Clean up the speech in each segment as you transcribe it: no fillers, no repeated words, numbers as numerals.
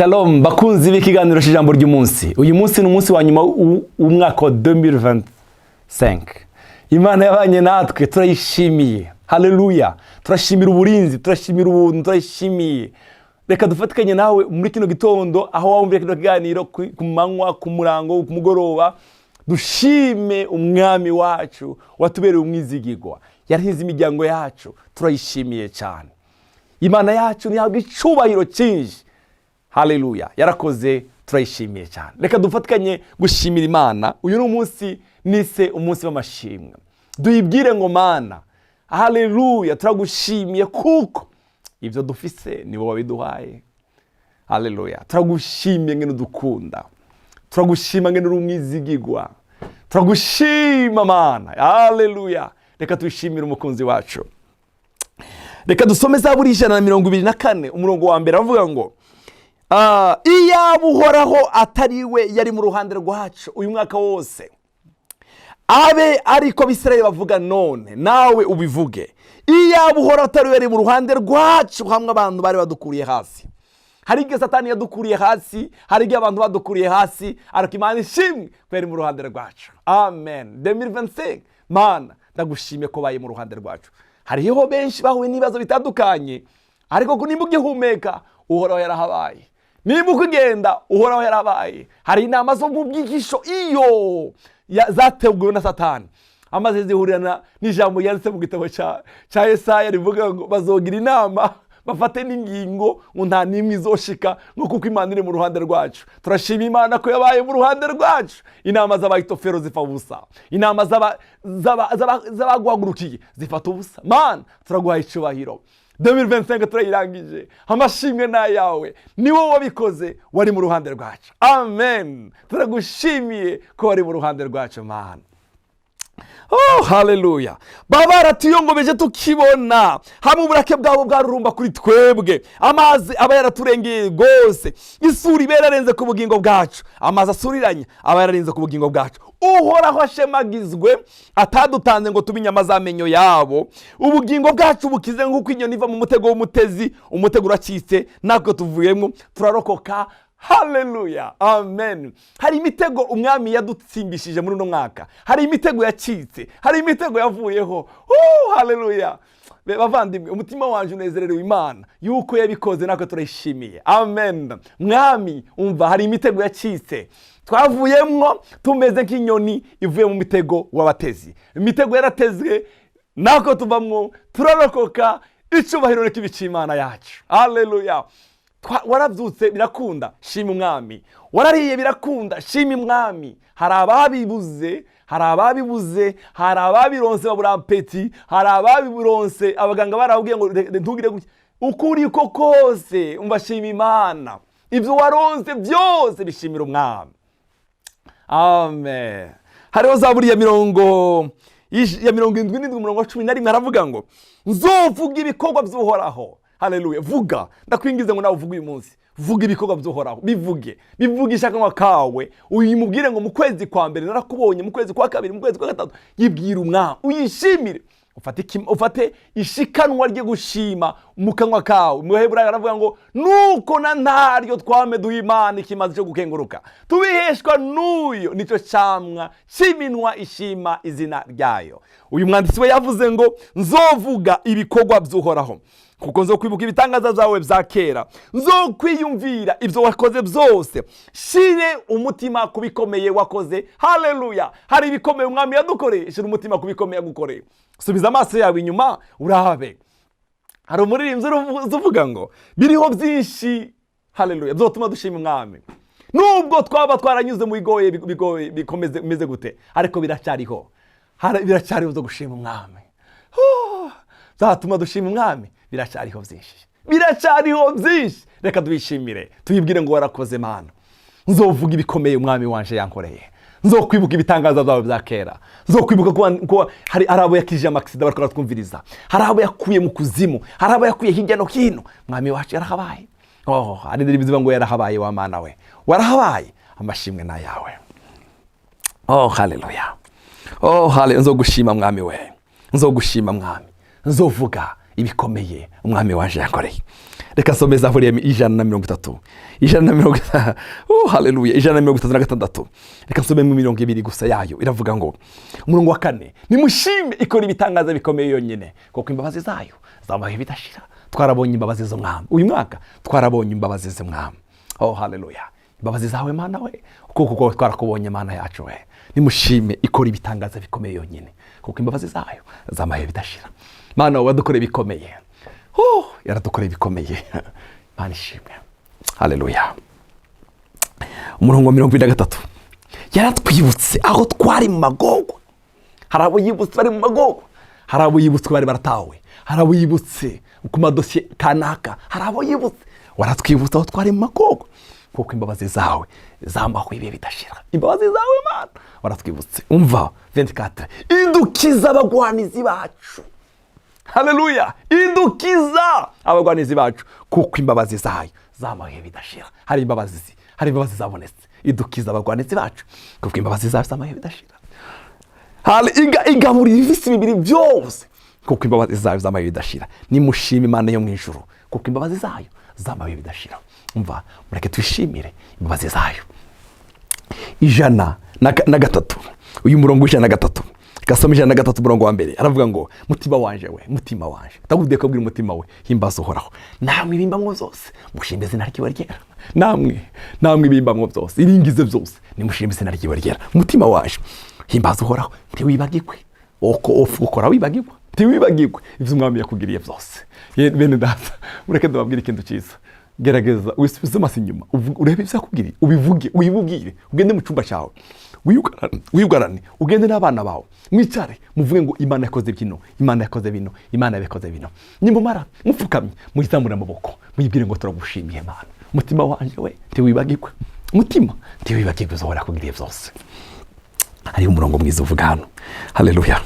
Shalom bakunzi b'ikiganiro cy'ijambo ry'umunsi. Uyu munsi ni umunsi wa nyuma w'umwaka wa 2025. Imana yabanye natwe, turayishimiye. Haleluya! Turashimira uburinzi, turashimira ubuntu, turayishimiye. Reka dufatikanye nawe muri kino gitondo, aho wumvira kino kiganiro, ku manywa, ku murango, ku mugoroba, dushime Umwami wacu watubereye umwizigirwa, yarahize imiryango yacu. Turayishimiye cyane. Imana yacu ntihabwa icubahiro cyinshi. Haleluya, yarakoze, turayishimiye cyane. Reka dufatikanye gushimira Imana. Uyu ni umunsi nise umunsi w'amashimwe. Duyibwire ngo: "Mana, haleluya, turagushimiye kuko ibyo dufise ni wowe wabiduhaye." Haleluya, turagushimiye ngene udukunda, turagushima ngene uri umwizigigwa, turagushima Mana. Haleluya, reka tuyishimire umukunzi wacu. Reka dusome Zaburi 124, umurongo wa mbere. Avuga ngo: "Iyaba Uhoraho atari we yari mu ruhande rwacu uyu mwaka wose." Abe ariko Abisirayeli bavuga, none nawe ubivuge. Iyaba Uhoraho atari we yari mu ruhande rwacu, hamwe abantu bari badukuriye hasi. Hari igihe Satani yadukuriye hasi, hari igihe abantu badukuriye hasi, ariko Imana ishimwe ko yari mu ruhande rwacu. Amen. 2025, Mana, ndagushimiye ko baye mu ruhande rwacu. Hariho benshi bahuye n'ibibazo bitandukanye, ariko nimba ugihumeka, Uhoraho yarahabaye. Nimba ukigenda, Uhoraho yarahabaye. Hari inama zo mu bwigisho iyo zateguwe na Satani, amaze zihurirana n'ijambo ryanditse mu gitabo cya Yesaya rivuga ngo bazogira inama, bafate n'ingingo, ngo nta n'imwe izoshika, ngo kuko Imana iri mu ruhande rwacu. Turashima Imana ko yabaye mu ruhande rwacu. Inama z'abayitofero zifa ubusa, inama z'abaguhagurukiye zifata ubusa. Mana, turaguhaye icubahiro. 2025 turayirangije, amashimwe ni ayawe, ni wowe wabikoze, wari mu ruhande rwacu. Amen, turagushimiye ko wari mu ruhande rwacu, Mana. Oh, haleluya! Baba baratuyongobeje tukibona, hamwe uburake bwabo bwarurumba kuri twebwe. Amazi aba yaraturengeye rwose, isuri iba yararenze ku bugingo bwacu, amazi asuriranye aba yararenze ku bugingo bwacu. Uhoraho ashemagizwe atadutanze ngo tube inyama z'amenyo yabo. Ubugingo bwacu bukize nk'uko inyoni iva mu mutego w'umutezi. Umutego uracitse, natwe tuvuyemo, turarokoka. Haleluya, amen. Hari imitego Umwami yadutsimbishije muri uno mwaka, hari imitego yacitse, hari imitego yavuyeho. Oh, haleluya! Bavandimwe, umutima wanjye unezerewe Imana yuko yabikoze, natwe turayishimiye. Amen. Mwami, umva, hari imitego yacitse, twavuyemwo tumeze nk'inyoni ivuye mu mitego w'abatezi. Imitego yaratezwe, natwe tuvamwo, turarokoka. Icubahiro reka ibica Imana yacu. Haleluya! Warabyutse birakunda, shima Umwami. Warariye birakunda, shima Umwami. Hari ababibuze, hari ababibuze, hari ababironse babura appétit, hari ababironse abaganga barababwiye ngo ntugire gutya. Uko uri ko kose, umva, shima Imana. Ibyo waronse byose bishimira Umwami. Amen. Hariho Zaburi ya 77, umurongo wa 11, aravuga ngo: "Nzovuga ibikorwa by'Uhoraho." Haleluya! Vuga, ndakwingize ngo nawe uvuge uyu munsi. Vuga ibikorwa by'Uhoraho, bivuge, bivugisha akanwa kawe. Uyimubwire ngo: "Mu kwezi kwa mbere narakubonye, mu kwezi kwa kabiri, mu kwezi kwa gatatu." Yibwira Umwami, uyishimire, ufate ishikanwa ryo gushima mu kanwa kawe. Mu Heburayo aravuga ngo: "Nuko na ntaryo twame duha Imana ikimazi cyo gukenguruka, tubiheshwa n'uyo, nicyo camwa c'iminwa ishima izina ryayo." Uyu mwanditsi we yavuze ngo: "Nzovuga ibikorwa by'Uhoraho, kuko nzokwibuka ibitangaza byawe bya kera, nzokwiyumvira ibyo wakoze byose, shire umutima ku bikomeye wakoze." Haleluya! Hari ibikomeye Umwami yadukoreye. Shira umutima ku bikomeye yagukoreye, subiza amaso yawe inyuma urabe. Hari umuririmbyi uvuga ngo biriho byinshi, haleluya, byotuma dushima Umwami. Nubwo twaba twaranyuze mu bigoye, bigoye bikomeze bimeze gute, ariko biracyariho. Biracyariho byo gushima Umwami. Oh, byatuma dushima Umwami, biracyariho byinshi, biracyariho byinshi. Reka tubishimire, tuyibwire ngo: "Warakoze, Mana. Nzovuga ibikomeye Umwami wanje yankoreye, nzokwibuka ibitangaza byawe bya kera, nzokwibuka ko hari abo yakijije ama accident bariko baratwumviriza, hari abo yakuye mu kuzimu, hari abo yakuye hirya no hino. Mwami wacu yarahabaye." Oh, hari indirimbo zivuga ngo: "Yarahabaye wa Mana we, warahabaye, amashimwe ni ayawe." Oh, haleluya! Oh, haleluya! Nzogushima, Mwami we, nzogushima, Mwami, nzovuga ibikomeye wakoze. Ibikomeye umwami waje yakoreye. Reka nsome Zaburi ya 130, oh, haleluya, 136. Reka nsomemo imirongo ibiri gusa yayo. Iravuga ngo, umurongo wa 4: "Nimushime ikora ibitangaza bikomeye yonyine, kuko imbabazi zayo zabaye bidashira." Twarabonye imbabazi z'umwami uyu mwaka, twarabonye imbabazi z'umwami. Oh, haleluya! Imbabazi zawe, Mana we, ukuboko kwawe twarakubonye, Mana yacu we. Nimushime ikora ibitangaza bikomeye yonyine, kuko imbabazi zayo zamaye bidashira. Mana we, wadukoreye ibikomeye. Oh, yaradukoreye ibikomeye. Mana ishimwe, haleluya. Umurongo wa 23: "Yaratwibutse aho twari mu magorwa." Hari abo yibutse bari mu magorwa, hari abo yibutse bari baratawe, hari abo yibutse ku madosiye kanaka, hari abo yibutse. "Waratwibutse aho twari mu magorwa, kuko imbabazi zawe zambaho ibihe bidashira." Imbabazi zawe, Mana, waratwibutse. Umva 24: "Idukiza abagwanizi bacu." Haleluya! "Idukiza abagwanizi bacu, kuko imbabazi zayo zamaye bidashira." Hari imbabazi, hari imbabazi zabonetse. "Idukiza abagwanizi bacu, kuko imbabazi zayo zamaye bidashira." "Igaburira ibifise imibiri byose, kuko imbabazi zayo zamaye bidashira." Nimushime Imana yo mu ijuru, kuko imbabazi zayo zamaye bidashira. Umva, mureke twishimire imbabazi zayo. 103, uyu murongo 103, gasoma 103 umurongo wa 1. Aravuga ngo: "Mutima wanje we, mutima wanje." Dawudi akabwira umutima we: "Himbaza Uhoraho, namwe ibimbamwo byose, mushime izina ryiwe ryera." Namwe ibimbamwo byose, iringize byose, nimushime izina ryiwe ryera. "Mutima wanje, himbaza Uhoraho, ntiwibagirwe." Uko ukora wibagirwa, ntiwibagirwe ibyo umwami yakugiriye byose. Bene data, mureke ndababwire ikintu cyiza. Gerageza wisubize amaso inyuma, urebe ibyo yakugiriye, ubivuge, wibubwire. Ugende mu cyumba cyawe, wiyugarane, ugende n'abana bawe, mwicare muvuge ngo: "Imana yakoze bino, Imana yakoze bino, Imana yakoze bino." Nimumara mupfukamye, muyizamure amaboko, muyibwire ngo: "Turagushimiye, Mana." Umutima wanje we, ntiwibagirwe. Mutima, ntiwibagirwe ibyo yakugiriye byose. Hariho umurongo mwiza uvuga hano, haleluya: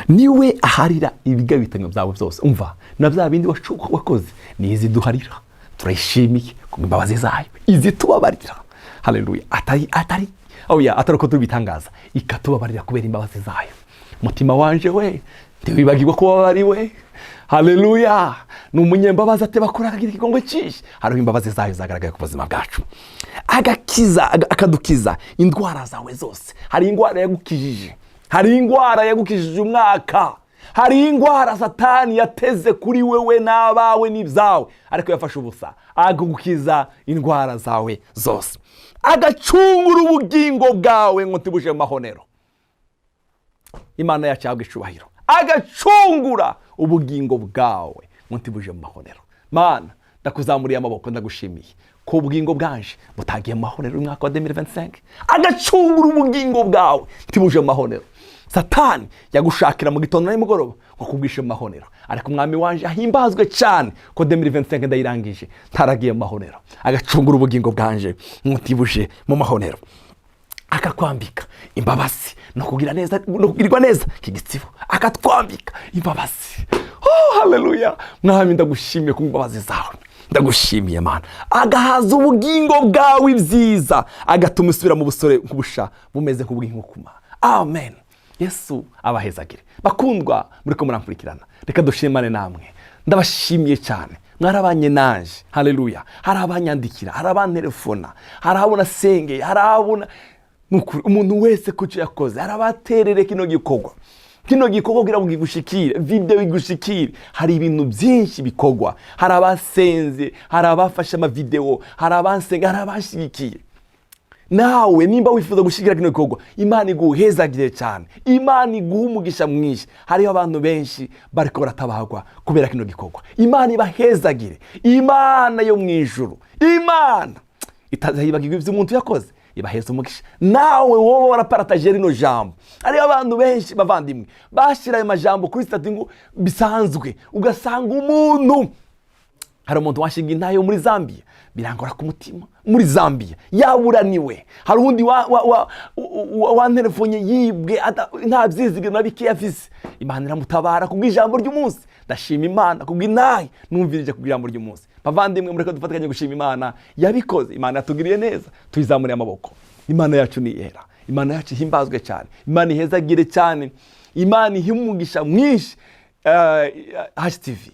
"Niwe aharira ibigabitanyo byawe byose." Umva, na bya bindi wakoze nizi duharira. Turayishimiye ku imbabazi zayo izitubabarira. Haleluya! Atari oya, atari uko tubitangaza, ikatubabarira kubera imbabazi zayo. Mutima wanje we, ntiwibagirwa ko wababariwe. Haleluya! Ni umunyembabazi, ateba akagira ikigongo cyinshi. Hariho imbabazi zayo zagaragaye ku buzima bwacu. Agakiza, akadukiza indwara zawe zose. Hari indwara yagukijije, hari indwara yagukijije umwaka, hari indwara Satani yateze kuri wewe n'abawe n'ibyawe, ariko yafashe ubusa. Akagukiza indwara zawe zose, agacungura ubugingo bwawe ngo ntibuje mu mahonero. Imana yacu yahabwa icubahiro. Agacungura ubugingo bwawe ngo ntibuje mu mahonero. Mana, ndakuzamuriye amaboko, ndagushimiye ko ubugingo bwanje butagiye mu mahonero uyu mwaka wa 2025. Agacungura ubugingo bwawe ntibuje mu mahonero. Satani yagushakira mu gitondo na nimugoroba ngo akubwishe mu mahonero, ariko umwami wanje ahimbazwe cyane ko 2025 ndayirangije ntaragiye mu mahonero. Agacungura ubugingo bwanje ngo ntibuje mu mahonero. Akakwambika imbabazi no kugira neza, no kugirirwa neza k'igitsibo. Akatwambika imbabazi. Oh, haleluya! Mwami, ndagushimiye ku mbabazi zawe, ndagushimiye, Mana. Agahaza ubugingo bwawe ibyiza, agatuma usubira mu busore nk'ubusha bumeze nk'ubw'inkukuma. Amen. Yesu abahezagire. Bakundwa muri ko murankurikirana, reka dushimane namwe. Ndabashimiye cyane, mwarabanye nanje. Haleluya! Hari abanyandikira, hari abantelefona, hari abo nasengeye, hari abona. Nukuri, umuntu wese ku cyo yakoze, hari abaterere kino gikorwa kugira ngo igushikire, video igushikire. Hari ibintu byinshi bikorwa, hari abasenze, hari abafashe amavideo, hari abansenga, hari abashigikiye. Nawe nimba wifuza gushyigikira kino gikorwa, Imana iguhezagire cyane, Imana iguhe umugisha mwinshi. Hariho abantu benshi bariko baratabagwa kubera kino gikorwa. Imana ibahezagire. Imana yo mu ijuru, Imana itazibagirwa ibyo umuntu yakoze, ibaheza umugisha. Nawe wowe waraparataje rino jambo, hariho abantu benshi, bavandimwe, bashyira ayo majambo kuri statut ngo bisanzwe, ugasanga umuntu, hari umuntu washinga intahe muri Zambia, birangora ku mutima, muri Zambia yaburaniwe. Hari uwundi wanterefonye yibwe, nta byizigiro na bikeya afise, Imana iramutabara kubw'ijambo ry'umunsi. Ndashima Imana kubw'intahe numvirije kubw'ijambo ry'umunsi. Bavandimwe, mureke dufatikanye gushima Imana yabikoze. Imana yatugiriye neza, tuyizamuriye amaboko. Imana yacu ni yera, Imana yacu ihimbazwe cyane, Imana ihezagire cyane, Imana ihe umugisha mwinshi. HTV.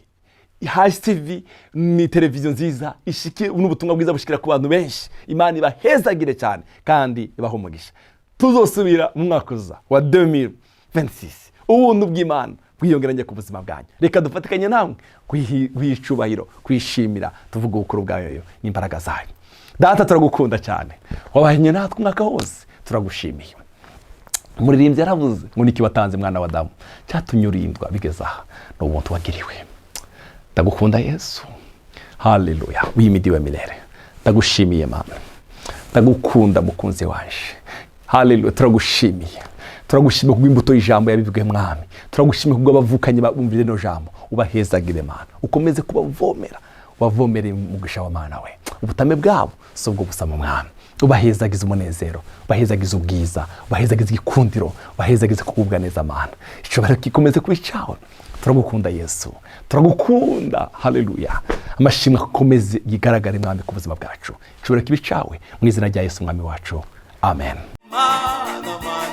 HTV ni televiziyo nziza ishiki n'ubutumwa bwiza bushikira ku bantu benshi. Imana ibahezagire cyane kandi ibahe umugisha. Tuzosubira mu mwaka uza wa 2026, ubuntu bw'Imana bwiyongeranye ku buzima bwanyu. Reka dufatikanye namwe kuyiha icubahiro, kuyishimira, tuvuga ubukuru bwayo n'imbaraga zayo. Data, turagukunda cyane, wabanye natwe umwaka wose, turagushimiye. Umuririmbyi yaravuze ngo: "Niki watanze, mwana wa Adamu, cyatumye urindwa bigeze aha?" Ni ubuntu wagiriwe. Ndagukunda Yesu, haleluya, wimidiwe milele. Ndagushimiye Mana, ndagukunda mukunzi wanje, haleluya. Turagushimiye, turagushimiye kubw'imbuto y'ijambo yabibwe, Mwami. Turagushimiye kubw'abavukanye bumvire rino jambo. Ubahezagire Mana, ukomeze kubavomera, ubavomere umugisha wa Mana we. Ubutame bwabo si ubwo busa mu Mwami. Ubahezagize umunezero, ubahezagize ubwiza, ubahezagize igikundiro, ubahezagize kugubwa neza Mana. Icyubahiro gikomeze kuba icyawe. Turagukunda Yesu, turagukunda, haleluya. Amashimwe akomeze yigaragare, Mwami, ku buzima bwacu. Icyubahiro kibe icyawe mu izina rya Yesu Mwami wacu, amen. Mana.